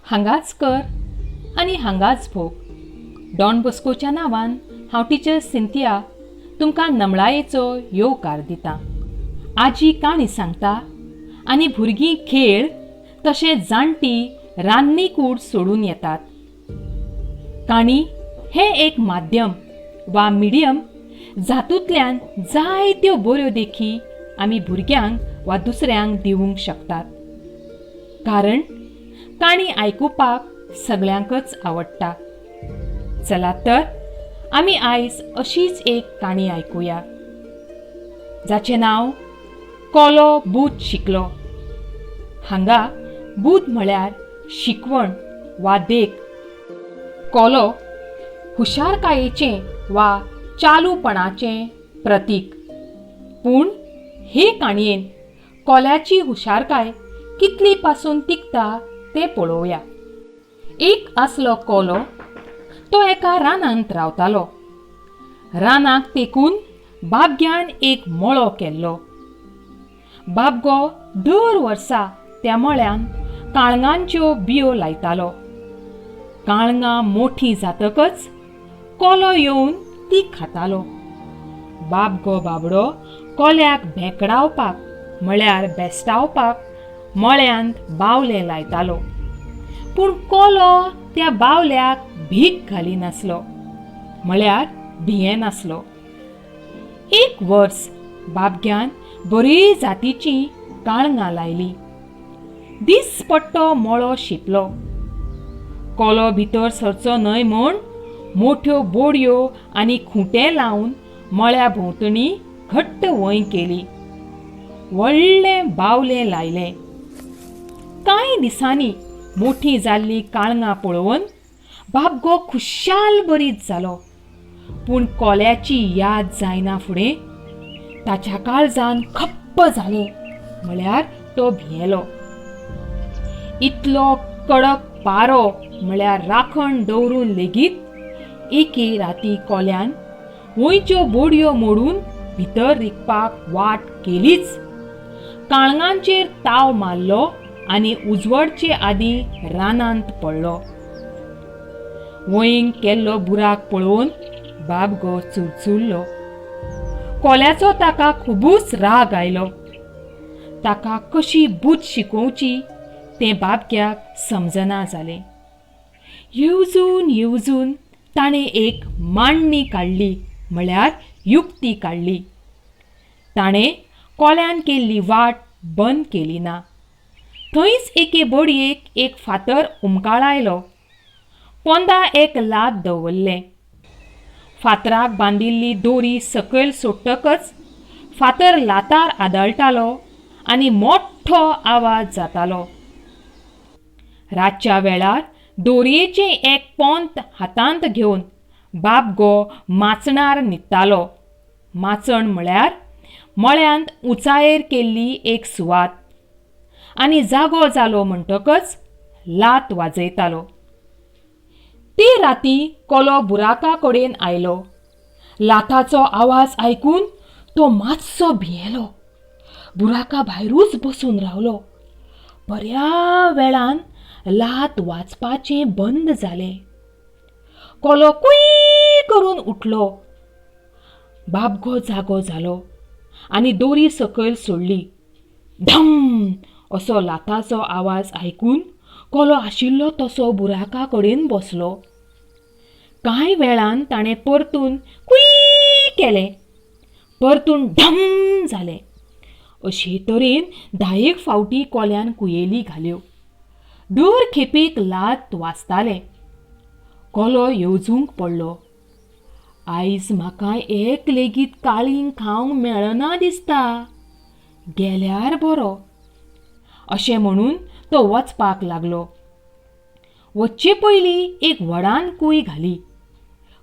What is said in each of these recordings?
हांगाच कर आनी हांगाच भोग. डॉन बॉस्कोच्या नांवान हांव टिचर सिंतिया तुमकां नमळायेचो येवकार दितां. आजी काणी सांगता आनी भुरगीं खेळ तशेंच जाणटीं रान्नी कूड सोडून येतात. काणी हें एक माध्यम वा मिडियम जातूंतल्यान जायत्यो बऱ्यो देखी आमी भुरग्यांक वा दुसऱ्यांक दिवंक शकतात. कारण काणी आयकुपाक सगळ्यांकच आवडटा. चलात तर आमी आयज अशीच एक काणी आयकुया जाचें नांव कोलो बूद शिकलो. हांगा बूद म्हळ्यार शिकवण वा देख. कोलो हुशारकायेचें वा चालूपणाचें प्रतीक. पूण हे काणयेन कोल्याची हुशारकाय कितली पासून तिगता तें पळोवया. एक आसलो कोलो. तो एका रानांत रावतालो. रानाक तेकून बाबग्यान एक मळो केल्लो. बाबगो दर वर्सा त्या मळ्यान काळंगांच्यो बियो लायतालो. काळंगां मोठीं जातकच कोलो येवन ती खातालो. बाबगो बाबडो कोल्याक भेकडावपाक म्हळ्यार बेस्टावपाक मळ्यांत बावलें लायतालो. पूण कोलो त्या बावल्याक भीक घालिनासलो म्हळ्यार भियेनासलो. एक वर्स बाबग्यान बरी जातीचीं काळंगां लायलीं. दिसपट्टो मळो शिंपलो. कोलो भितर सरचो न्हय म्हूण मोठ्यो बोडयो आनी खुंटे लावन मळ्या भोंवतणी घट्ट वंय केली. व्हडलें बावलें लायलें. कांय दिसांनी मोठीं जाल्लीं काळंगां पळोवन बाबगो खुशाल बरीत जालो. पूण कोल्याची याद जायना फुडें ताच्या काळजान खप्प जालें म्हळ्यार तो भियेलो. इतलो कडक पारो म्हळ्यार राखण दवरून लेगीत एके राती कोल्यान वंयच्यो बोडयो मोडून भितर रिगपाक वाट केलीच. काळंगांचेर ताव मारलो आनी उजवडचे आदीं रानांत पडलो. वंयेक केल्लो बुराक पळोवन बाबगो चुरचुरलो. कोल्याचो ताका खुबूच राग आयलो. ताका कशी बूद शिकोवची तें बाबग्याक समजना जालें. येवजून येवजून ताणें एक मांडणी काडली म्हळ्यार युक्ती काडली. ताणें कोल्यान केल्ली वाट बंद केली ना. थंयच एके बोडयेक एक फातर उमकाळायलो. पोंदा एक लात दवरलें. फातराक बांदिल्ली दोरी सकयल सोडटकच फातर लातार आदळटालो आनी मोठो आवाज जातालो. रातच्या वेळार दोरयेचें एक पोंत हातांत घेवन बाबगो माचणार न्हिदतालो. माचण म्हळ्यार मळ्यांत उंचायेर केल्ली एक सुवात. आनी जागो जालो म्हणटकच लात वाजयतालो. ते राती कोलो बुराका कडेन आयलो. लाताचो आवाज आयकून तो मातसो भियेलो. बुराका भायरूच बसून रावलो. बऱ्या वेळान लात वाजपाचें बंद जालें. कोलो कूंय करून उठलो. बाबगो जागो जालो आनी दोरी सकयल सोडली. ढम असो लाताचो आवाज आयकून कोलो आशिल्लो तसो बुराका कडेन बसलो. कांय वेळान ताणें परतून कूंय केलें. परतून ढम जालें. अशे तरेन धायेक फावटी कोल्यान कुयेली घाल्यो. दर खेपेक लात वाजतालें. कोलो येवजूंक पडलो. आयज म्हाका एक लेगीत काळींग खावंक मेळना दिसता. गेल्यार बरो. अशें म्हणून तो वचपाक लागलो. वच्चे पयलीं एक व्हडान कूय घाली.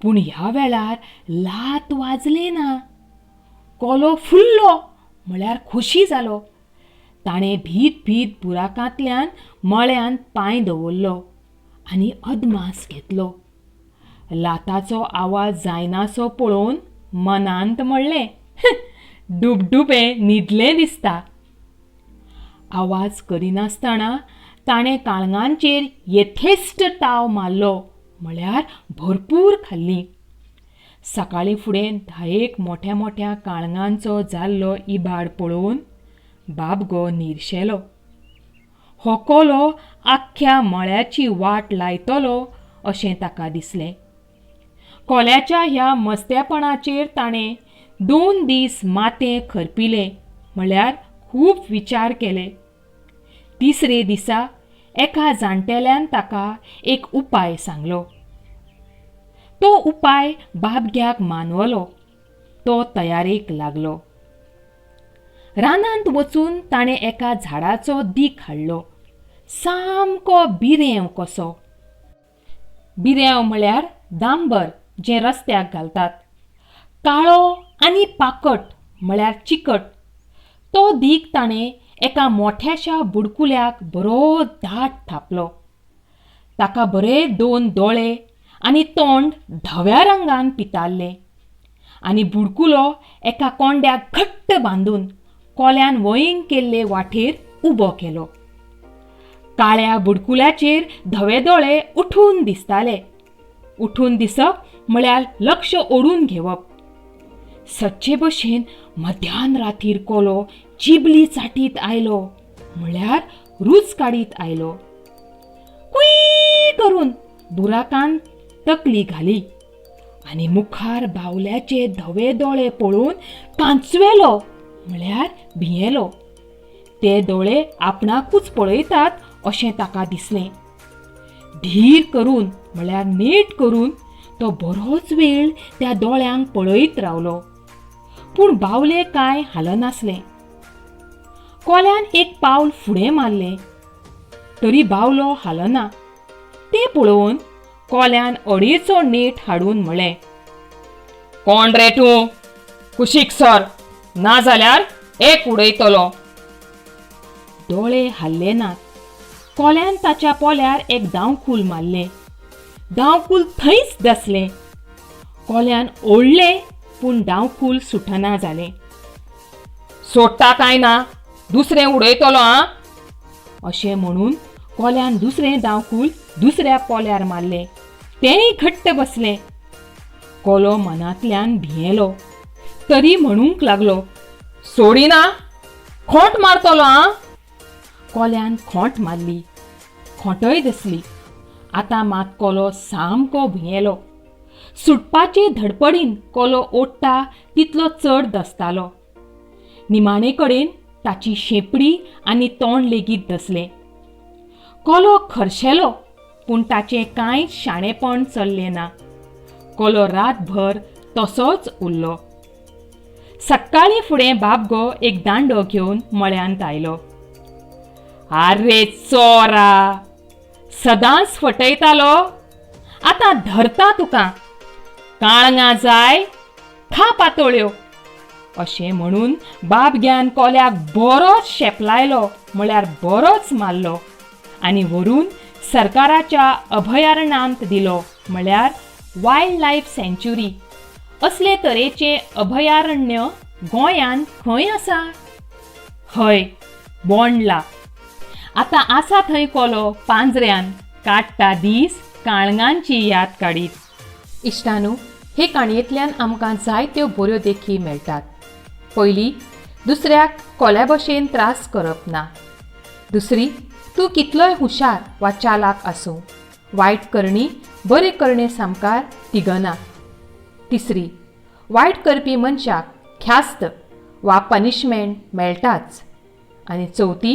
पूण ह्या वेळार लात वाजलें ना. कोलो फुल्लो म्हळ्यार खोशी जालो. ताणें भीत भीत बुराकांतल्यान मळ्यांत पांय दवरलो आनी अदमास घेतलो. लाताचो आवाज जायनासो पळोवन मनांत म्हणलें, डुबडुबें न्हिदलें दिसता. आवाज करिनासतना ताणें काळंगांचेर येथेश्ट ताव मारलो म्हळ्यार भरपूर खाल्लीं. सकाळीं फुडें धायेक मोठ्या मोठ्या काळंगांचो जाल्लो इबाड पळोवन बाबगो निर्शेलो. हो कोलो आख्ख्या मळ्याची वाट लायतलो अशें ताका दिसलें. कोल्याच्या ह्या मस्तेपणाचेर ताणें 2 दीस माथें खरपिलें म्हळ्यार खूब विचार केले. तिसरे दिसा एका जाणटेल्यान ताका एक उपाय सांगलो. तो उपाय बाबग्याक मानवलो. तो तयारेक लागलो. रानांत वचून ताणें एका झाडाचो दीख हाडलो, सामको बिरेंव कसो. बिरेंव म्हळ्यार दांबर जें रस्त्याक घालतात. काळो आनी पाकट म्हळ्यार चिकट. तो दीख ताणें एका मोठ्याशा बुडकुल्याक बरो दाट थापलो. ताका बरे 2 दोळे आनी तोंड धव्या रंगान पितारलें आनी बुडकुलो एका कोंड्याक घट्ट बांदून कोल्यान वयींग केल्ले वाटेर उबो केलो. काळ्या बुडकुल्याचेर धवे दोळे उठून दिसताले. उठून दिसप म्हळ्यार लक्ष ओडून घेवप. सदचे भशेन मध्यान रातीर कोलो जिबली चाटीत आयलो म्हळ्यार रूच काडीत आयलो. कुय्य करून बुराकान तकली घाली आनी मुखार बावल्याचे धवे दोळे पळोवन कांचवेलो म्हळ्यार भियेलो. ते दोळे आपणाकूच पळयतात अशें ताका दिसलें. धीर करून म्हळ्यार नेट करून तो बरोच वेळ त्या दोळ्यांक पळयत रावलो. पूण बावले कांय हालनासलें. कोल्यान एक पावल फुडें मारलें तरी बावलो हालना. तें पळोवन कोल्यान अडेचो नेट हाडून म्हळें, कोण रे तूं? कुशीक सर, नाजाल्यार एक उडयतलो. दोळे हाल्ले नात. कोल्यान ताच्या पोल्यार एक दावकूल मारलें. दावकूल थंयच दसलें. कोल्यान ओडलें पूण दावकूल सुटना जालें. सोडटा काय ना, दुसरें उडयतलो आं, अशें म्हणून कोल्यान दुसरें दावकूल दुसऱ्या पोल्यार मारलें. तेंय घट्ट बसलें. कोलो मनांतल्यान भियेलो तरी म्हणूंक लागलो, सोडिना, खोंट मारतलो आं. कोल्यान खोंट मारली. खोंटय दसली. आतां मात कोलो सामको भियेलो. सुटपाचे धडपडीन कोलो ओडटा तितलो चड दसतालो. निमाणे कडेन ताची शेंपडी आनी तोंड लेगीत दसलें. कोलो खरशेलो पूण ताचें कांय शाणेपण चल्लें ना. कोलो रातभर तसोच उरलो. सकाळीं फुडें बाबगो एक दांडो घेवन मळ्यांत आयलो. आरे चोरा, सदांच फटयतालो, आतां धरता तुका. काळंगां जाय, खा पातोळ्यो, अशें म्हणून बाबग्यान कोल्याक बरोच शेपलायलो म्हळ्यार बरोच मारलो आनी व्हरून सरकाराच्या अभयारण्यांत दिलो म्हळ्यार वायल्ड लायफ सँच्युरी. असले तरेचें अभयारण्य गोंयांत खंय आसा? हय, बोंडला. आतां आसा थंय कोलो पांजऱ्यान काडटा दीस काळंगांची याद काडीत. इश्टानू, हे काणयेंतल्यान आमकां जायत्यो बऱ्यो देखी मेळटात. पयली, दुसऱ्याक कोल्या भशेन त्रास करप ना. दुसरी, तूं कितलोय हुशार वा चालाक आसूं, वायट करणी बरे करणे सामकार तिगना. तिसरी, वायट करपी मनशाक ख्यास्त वा पनिशमेंट मेळटाच. आनी चवथी,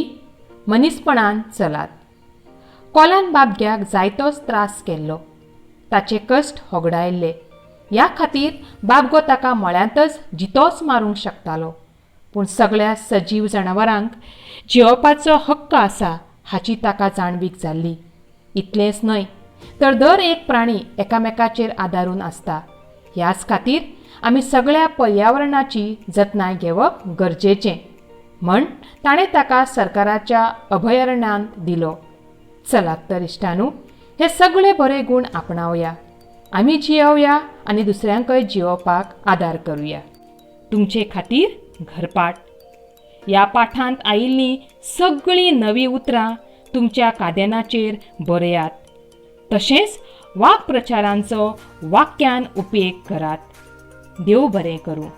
मनीसपणान चलात. कोल्यान बाबग्याक जायतोच त्रास केल्लो, ताचे कश्ट होगडायल्ले. ह्या खातीर बाबगो ताका मळ्यांतच जितोच मारूंक शकतालो. पूण सगळ्या सजीव जनावरांक जियोवपाचो हक्क आसा हाची ताका जाणवीक जाल्ली. इतलेंच न्हय तर दर एक प्राणी एकामेकाचेर आदारून आसता. ह्याच खातीर आमी सगळ्या पर्यावरणाची जतनाय घेवप गरजेचें म्हण ताणें ताका सरकाराच्या अभयारण्यांत दिलो. चलात तर इश्टानू, हे सगळे बरे गूण आपणावया, आमी जियोवया आनी दुसऱ्यांकय जियोवपाक आदार करुया. तुमचे खातीर घरपाठ. ह्या पाठांत आयिल्लीं सगळीं नवीं उतरां तुमच्या कादेनाचेर बरयात. तशेंच वाक्प्रचारांचो वाक्यान उपेग करात. देव बरें करूं.